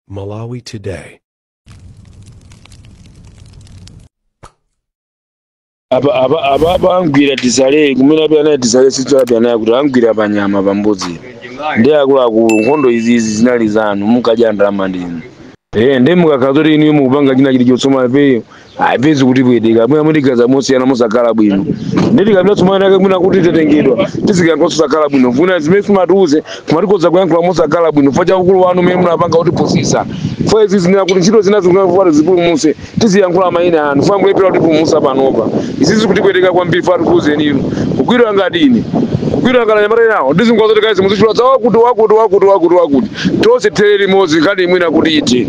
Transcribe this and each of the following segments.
Malawi Today. Apa apa apa apa angwira tisale kumene api anayi tisale sitso api anayi kuti angwira panyama pambudzi ndi akuluakulu nkhondo izizi zinali zanu mukadya ndalama ndinu ndi mukakhala zoti inu mukupanga china chilichonse mapeyo apezi kuti pweteka mwina mutigaza mosiyana mosakhala bwino ndi tikapita tsopano ake mwina kuti tatengedwa tizikankhula sosakhala bwino mvuna zimene simatiuze koma tikhoza kuyankhula mosakhala bwino chifukwa cha ukulu wanu umene munapanga kutiphunzitsa chifukwa izi zinena kuti ntchito zina zikufunika zipulumutse tiziyankhula mayina anu chifukwa mukulephera kutipulumutsa panopa izi zikutipweteka kwambiri chifukwa tikuwuzeni inu kugwidwa ngati ine kugwidwa ngati anyamata enawo ndizingwa zoti kazi muzitchula za wakuti wakuti wakuti wakuti wakuti tonse tithere limodzi nkhani mwina kuti ithe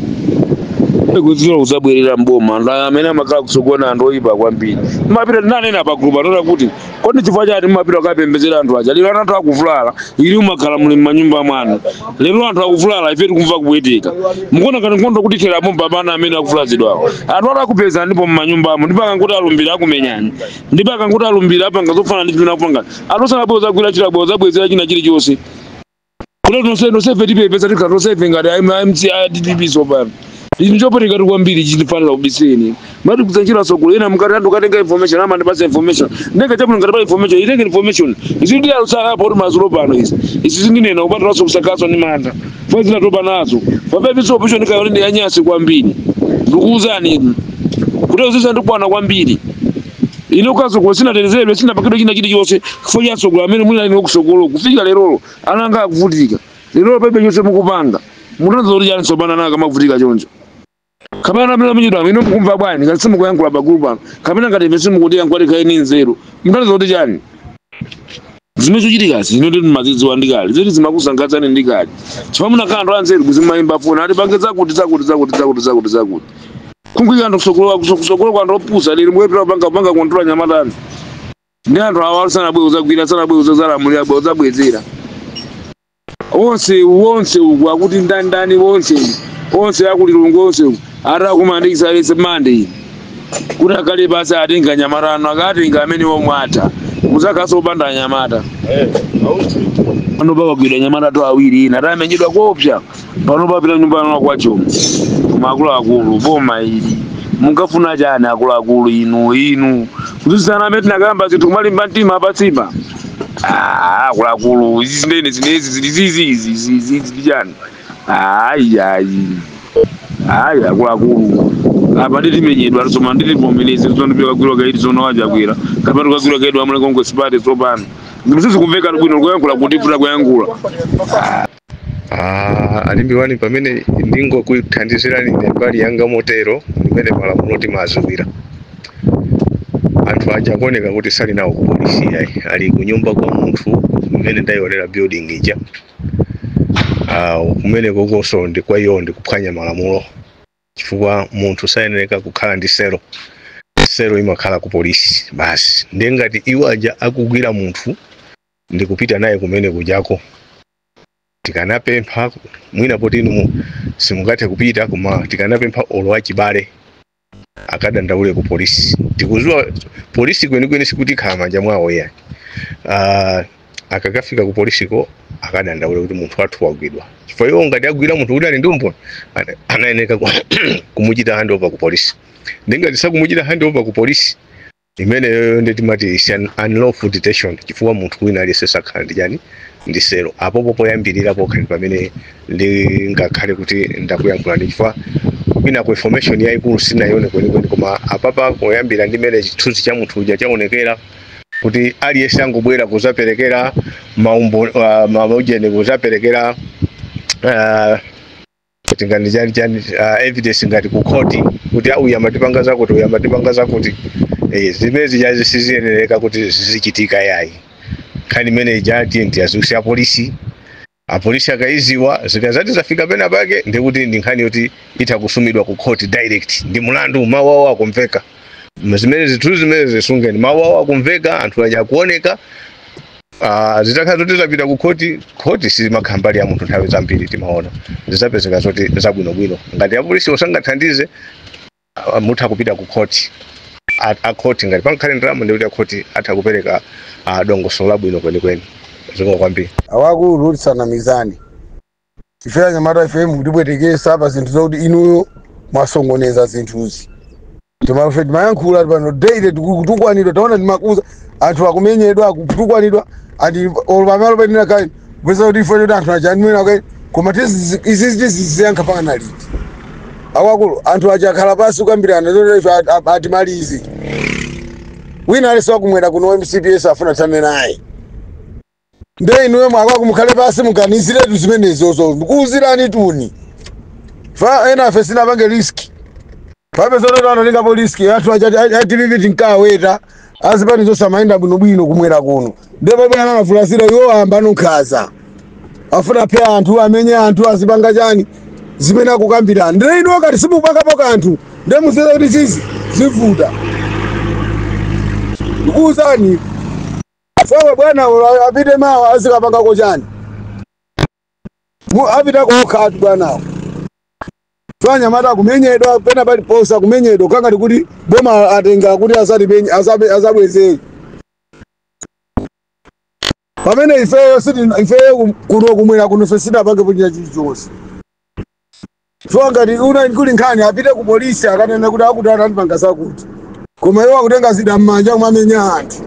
kudziwa kuzabwerera mboma anthu amene amakhala kutsogolo anthu oyipa kwambiri mumapita tinanena pa group anona kuti kodi chifukwa chati mumapita kukapembedzera anthu aja lero anthu akuvulala ili mumakhala muli m'manyumba mwanu lero anthu akuvulala ife tikumva kupweteka mukuona ngati nkhondo kuti ithera pompa pana amene akuvulazidwawo anthu atakupeza ndipo m'manyumbamo ndipo akanguti alumbira akumenyani ndipo akanguti alumbira apanga zofanana ndi zimene akupanga anthu osanabwera zagwira chilabwera zabwezera china chilichonse kuti tonse tonsefe tipepesa tikhala tonsefe ngati MC a DPP sopano ichi nchopweteka kwambiri chitifanira kubiseni mati kusanchira sokolo ena mukati anthu katenga information amandipasa information ndenge chabwino ngati pa information itenge information izi ndi alusaka apo kuti madzulo pano izi izi zindinena kupatulaso kusakaso ndi mantha fo zinatopa nazo papepiso option kayo ndi yanyasi kwambiri ndikuwuzani inu kuti uzisa ndikwana kwambiri ine ukasokolo sinatetezedwe sinapakidwe china chilichonse chifukwa cha sokolo amene mwina ine kusokolo kufika lerolo ananga akuvutika lerolo palibe chonse mukupanga mutanza kuti chani tsopano ananga amavutika choncho kapena amene amenyedwa ine mukumva bwanji ngati simukuyankhula pa group pano kapena ngati ife simukutiyankhula tikhale ndi nzeru mutanza kuti chani zimene zochitikazi ine ndi mazidziwa ndikale zoti zimakusangatsani ndikale chifukwa munakhala anthu anzeru kuzimayimba foni ati pange zakuti zakuti zakuti zakuti zakuti zakuti kungwika anthu kusokolo kusokolo kwa anthu opusa lero mukuyepera kupanga kupanga control anyamata anu ndi anthu awa sanabwere kuzagwira sanabwere kuzalamulira bwera kuzabwezera onse wonse uku akuti ndani wonse onse akulilungu onse uku atakumandikisa alese mande iyi kuti akhale basi atenga anyamata anu akatenga amene omwe atha muzakhaso opanda anyamata pano pakagwidwa anyamata to awiri ina atamenyedwa koopsa pano papita nyumba yanu kwacho koma akuluakulu boma ili munkafuna chani akuluakulu inu inu kuzisana amene tinakamba zinthu kumalimba mtima patsipa akuluakulu izi zindene zinezi zili zizi izi izi izi chani ayi ayi ayi akuluakulu apa nditimenyedwa tisoma nditivomereze tsono kaiti tsono wachakwera kapena tikagwira kaiti wamule Congress Party tsopano zinthu sizikumveka bwino kuyankhula kundifuna kuyankhula. Alimbiwani pamene ndingokuthandizirani ine mbali yanga motero ndimene malamulo timaziwira anthu aja akuoneka kuti sali nawo ku polisi ayi ali kunyumba kwa munthu mmene ndayionera building ija kumene kokonso ndi kwa iwo ndi kuphwanya malamulo chifukwa munthu sayenereka kukhala ndi selo selo imakhala ku polisi basi ndiye ngati iwo aja akugwira munthu ndi kupita naye kumene kujako tikanapempha mwina poti inu simungathe kupita koma tikanapempha olo wachibale akadandaule ku polisi tikuziwa polisi kwenikweni sikuti ikhala manja mwawo yayi akakafika ku polisiko akadandaule kuti munthu wathu wagwidwa chifukwa iwo ngati agwira munthu kuti ali ndi umboni anayeneka kumuchita handover ku polisi ndingati sakumuchita handover ku polisi imeneyo ndi timati is an unlawful detention chifukwa munthu wina aliyense sakhala ndi chani ndi selo apopo poyambirira pokha ndi pamene ndingakhale kuti ndakuyankhulani chifukwa kwina ku information yayikulu sinayione kwenikweni koma apapa poyambira ndi mmene chithunzi cha munthu uja chaonekera kuti aliyense angobwera kuzaperekera maumbo maujeni kuzaperekera tingani chani chani evidence ngati ku court kuti uyu amatipanga zakuti uyu amatipanga zakuti zimene zija siziyenereka kuti zizichitika yayi nkhani imene ija tiye tiyaziwise apolisi apolisi akaiziwa zikazati zafika pena pake ndikuti ndi nkhani yoti itha kusumidwa ku court direct ndi mulandu mawu awo akumveka zimene zinthu zimene zisungeni mawu awo akumveka anthu aja akuoneka zitakhala zoti zapita ku khoti khoti sizimakhala mbali ya munthu nthawi zambiri timaona zizapezeka zoti zabwinobwino ngati apolisi osangathandize mutha kupita ku khoti akhoti ngati pankhale ndalama ndikuti akhoti atha kupereka dongosolo labwino kwenikweni zikomo kwambiri awakulu tisanamizane Ife anyamata ife mukutibwetekesa pa zinthu zokuti inuyo mwasongoneza zinthuzi. Timafe timayankhula pano daily, tikutukwanidwa. Taona timakuza anthu akumenyedwa, akutukwanidwa, andi pamalo penena kai kupeza kuti ife kuti anthu aja andimena kai. Koma izizi tiziziyankha pakana liti, akuluakulu? Anthu aja akhala pasi kukambirana zoti ife atimalize. Wina aliso akumwera kuno MCPS afuna tane naye. Nde inuyo mwakwaku mukhale pasi, muganiziretu zimenezozo. Ndikuwuzirani tuni fa ena afe sinapange risk pape zototo anotengapo risk. Anthu aja DPP tinkaweta, azipani zonse amayenda bwinobwino kumwera kuno. Nde pamene anafulasira iwo amba nukhaza, afuna phe anthu, amenye anthu, azipanga chani zimene akukambirana. Nde inuyo kati simukupangapo kanthu, nde muziza kuti zizi zivuta. Ndikuwuzani fawe bwana, apite mawa azikapangako chani? Apita kokha atu bwanawo. Twanyamata kumenyedwa pena paliponse, kumenyedwa kangati kuti boma atenga kuti asatipenye azabwezere, pamene ifeyo siti ifeyo kuno kumwera kuno ife sinapange china chilichonse. So ngati una kuli nkhani, apite ku polisi akanena kuti akuti anandipanga zakuti, koma iwo akutenga zida m'manja kumamenya anthu.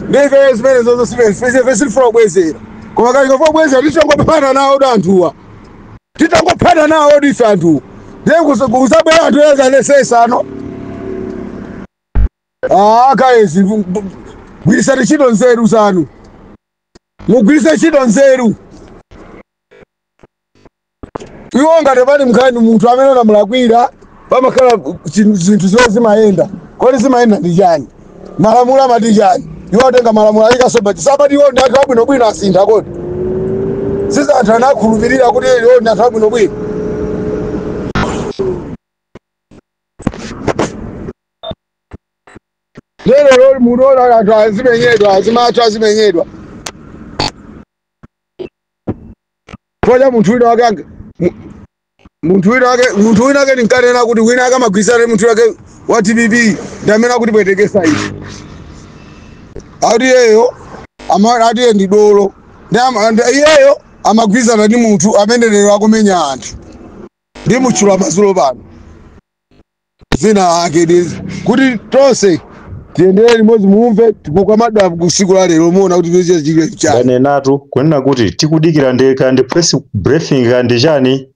Ndi ifeyo zimene zozo ife sitifuna kubwezera, koma kali kafuna kubwezera titangophana nawo di anthuwa, titangophana nawo di ife anthuwa, ndiye kusabwera anthu ezalesesano. Kaezi gwirisani ntchito nzeru zanu, mugwirise ntchito nzeru. Iwo ngati pali mkhani, munthu amene anamulakwira, pamakhala zinthu zimene zimayenda. Kodi zimayenda ndi chani? Malamulo amati chani? Iwo atenga malamulo ayikasoba sabati. Iwo ndi anthu abwinobwino, asintha kodi? Siza anthu anakhulupirira kuti iwo ndi anthu abwinobwino. Lero loli munoona anthu azimenyedwa, azimathu azimenyedwa koja munthu wina wake munthu wina wake ninkanena kuti wina ake amagwirizana munthu wake wa DPP ndi amene akuti bwetekesa ife. Ati iyeyo ati iye ndi dolo. Ndi iyeyo amagwirizana ndi munthu amene lero akumenya anthu. Ndi mutchula madzulo pano zina ake kuti tonse tiyendere limodzi, mumve tikukamadwa kusiku la lero, muona kuti tichite chani. Ndanenatu kunena kuti tikudikira ndi kandi press briefing kandi chani.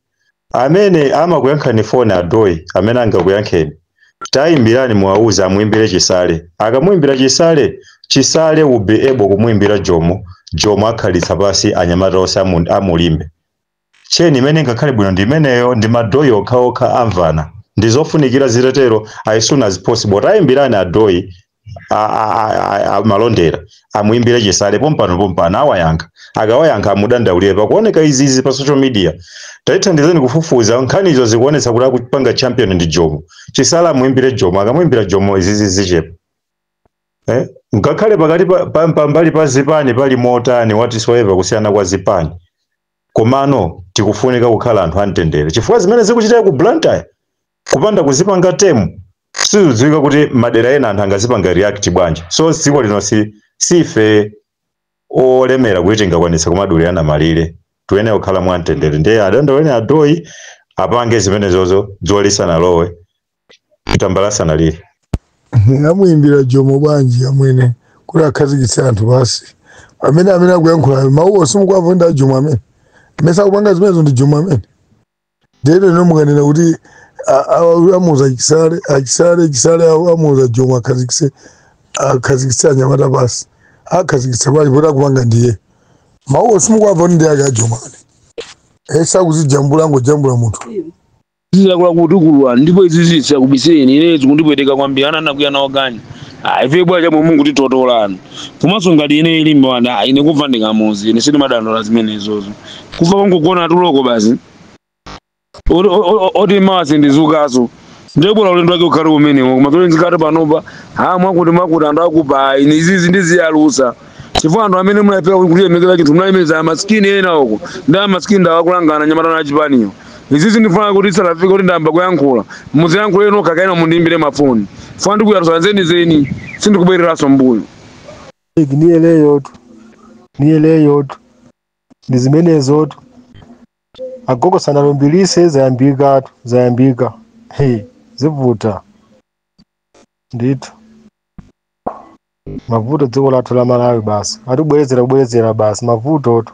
Amene amakuyankhani foni, adoyi amene angakuyankheni, tayimbirani muwauze amuimbire Chisale. Akamuimbira Chisale, Chisale will be able kumuimbira Jomo. Jomo akhalitsa pasi anyamata onse amulimbe cheni imene ingakhale bwino ndi imeneyo, ndi madoyi okhaokha amvana. Ndi zofunikira zitetero as soon as possible. Tayimbirani adoyi malondera amuimbire Chisale pompano pompano, awayankha. Akawayankha amudandaulire pakuoneka izizi pa social media. Tayithandizeni kufufuza nkhanizo, zikuonetsa kuti akupanga champion ndi Jomo. Chisale amuimbire Jomo, akamuimbira Jomo izizi zichepa. Ngakhale pakati pambali pa zipani pali motani, whatsoever kusiyana kwa zipani, komano tikufunika kukhala anthu amtendere, chifukwa zimene zikuchitika ku Blantyre, kupanda kuzipanga temu, sizidziwika kuti madera ena anthu angazipanga react bwanji. So dziko lino si sife olemera kuti tingakwanitsa kumadulirana malire. Tiyenera kukhala mwamtendere. Ndiye adandauleni adoyi apange zimenezozo dzuwa lisanalowe, tambala sanalire. Amuimbira Jomo bwanji amwene kuti akhazikitse anthu pasi, amene akuyankhula mawuwo simukuwamva ndi aJomo amene mesa akupanga zimenezo ndi Jomo amene. Ndiyeno ino mukanena kuti amuuza Chisale, aChisale, Chisale amuuza Jomo akhazikitse anyamata pasi, akhazikitse bwanji poti akupanga ndiye? Mawuwo simukuwamva kuti ndi ake aJomo amene esa kuzijambula, angojambula munthu. Zizakula kutukulwa ndipo izizi zisakubiseni. Ine zikundipweteka kwambiri. Ana anakwiya nawo gani? Ah, ife bwa chamwe Mungu titotolano. Komanso ngati ine ilimba wana, ine kufa ndikamuzi, ine sindimadandaula zimenezozo. Kufa kungogona tuloko basi, oti mawa sindizukaso, ndebwera ulendo wake ukhale umenewo. Koma zoti nzikati panopa ha mwakuti mwakuti anthu akuba, ine izizi ndiziyalusa, chifukwa anthu amene munapeka kulemekeza chinthu munalemekeza amasikini ena uko, ndi amasikini ndawakulangana nyamata na chipaniyo. Izizi ndifuna kuti isanafike kuti ndayamba kuyankhula, muziyankhule nokha, kaina mundiyimbire mafoni funa ndikuyalusa zenizeni, sindikubwereranso mbuyo. Niyeleyotu, niyeleyotu, ndi zimenezotu. Agogo sanalumbirise, zayambikatu, zayambika. Hey, zivuta ndithu, mavuto dziko lathu la Malawi basi atibwerezera kubwerezera basi mavutotu.